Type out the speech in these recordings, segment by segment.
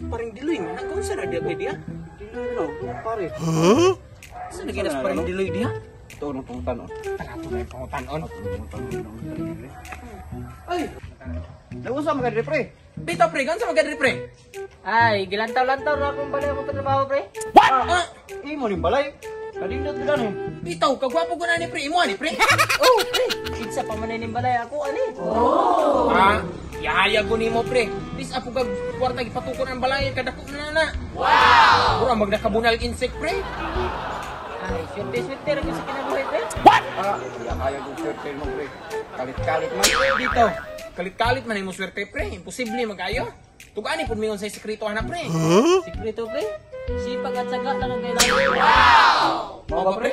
Paring Diloy man, kung saan na diya kay diya? Diloy no, pare. Saan na ginas paring Diloy diya? Ito nung pangutan-on. Tanato na yung pangutan-on. Ay! Nausa mga dire pre. Bitaw pre, ganun sa mga pre? Ay, gilantaw-lantaw na akong balay akong trabaho, pre. What? Ah, Imo ning balay. Kadindot gid ani. bitaw, kagwapo ko na ni pre, imo ani pre. Oh, pre. Kinsa pa man ning balay ako ani. Ah, yahayag ko nimo pre. Bis ako kag kwarta gipatukon ang balay kadako na na. Wow! Mura magnakabunal insect pre. Ay, swerte-swerte ra ko sa kinabuhi, pre. Ah, yahayag og swerte mo pre. Kalit-kalit man. Bitaw, kalit-kalit man imo swerte pre. Imposible magayo. Tugani pud mingon sa sekreto ana pre. Sikreto, pre. Sipag at syaga lang ang kailangan. Mao ba pre?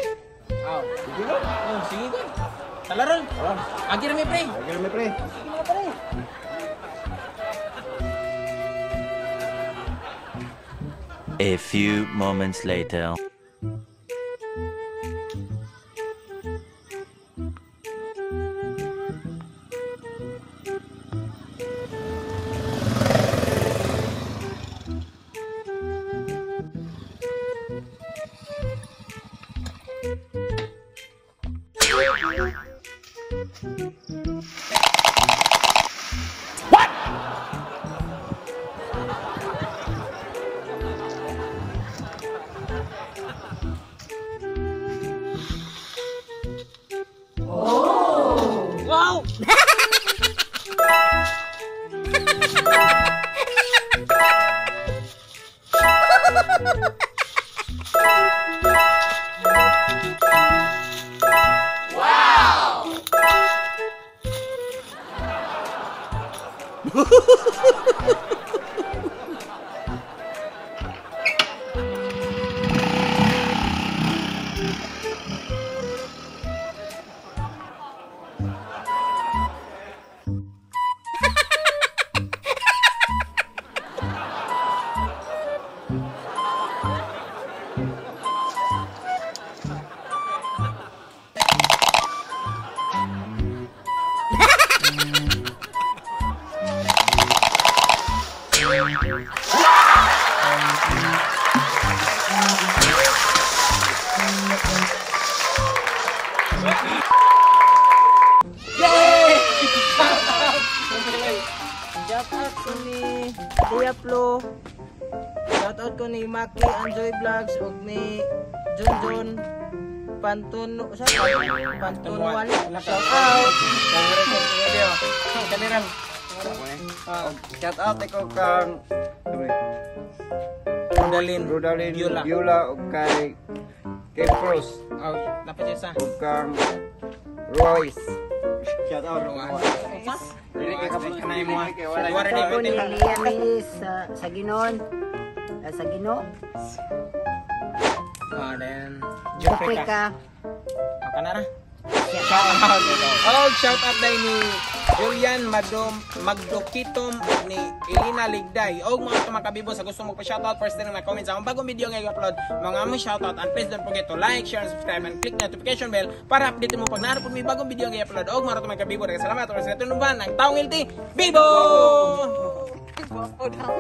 Aw. Sige no. Oh, sige ko. Talaron. Agi ra mi pre. Agi ra mi pre. Sige mga pare. A few moments later. Wow! Yay! Shout out ko ni Diaplo. Shout out ko ni Maki Anjoy Vlogs ug ni Junjun Pantun sa Pantunwal. Shout out. Kaniram. Shout out ko kang Rodalin. Rodalin Viola. Viola ug kay Kev Cruz Oh, dapat siya sa. ug kang Royce. Shout out. Dili kay kabalo kanay mo. Wala Wala Shout out ko ni Lia Miss sa Ginon. Sa Gino. Ah, then Jeffrey Jeffrey ka. Ah, kanara. Shout out. Oh, shout out dahil ni Julian Madom Magdokitom ug ni Elena Ligday. Og mga tumakabibo sa gusto mo pa shoutout, first thing na comment sa akong bagong video nga i-upload, mga mo shoutout, and please don't forget to like, share, and subscribe and click notification bell para update mo pag naarapod may bagong video nga i-upload. Og mga tumakabibo, salamat sa natunuban ng Taong LT Bibo. Gwapo daw.